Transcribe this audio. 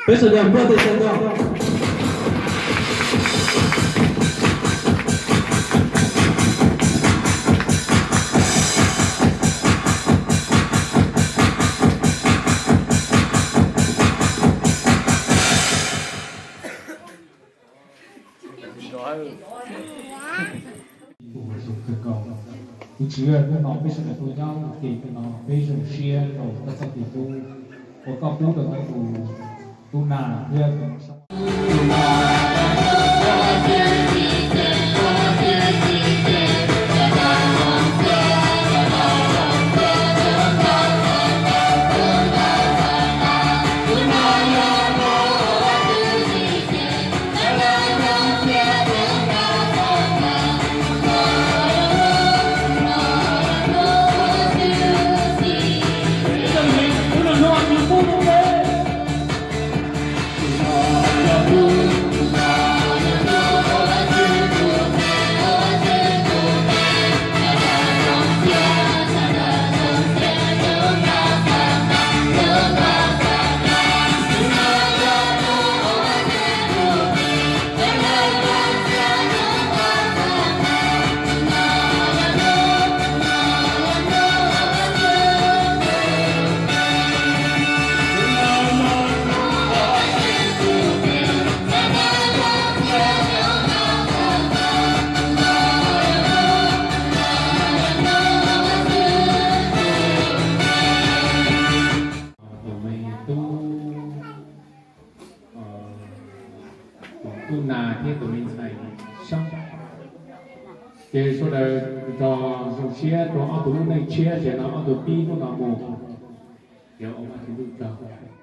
Peb sawv daws npuaj tes sawv daws. Tus Tswv, hnub no peb sawv daws tuaj nyob ua ke no, peb zoo siab rau koj txoj kev hlub uas koj pub rau ntawm tus tub Nas thiab tus Tus me tub, tus tub Nas thiab tus me ntxhais Soob. Ces sawv daws nrog zoo siab rau ob tug lub neej tshiab tias no ob tug pib hnub no mus. Yuav ua Vajtswv tsaug.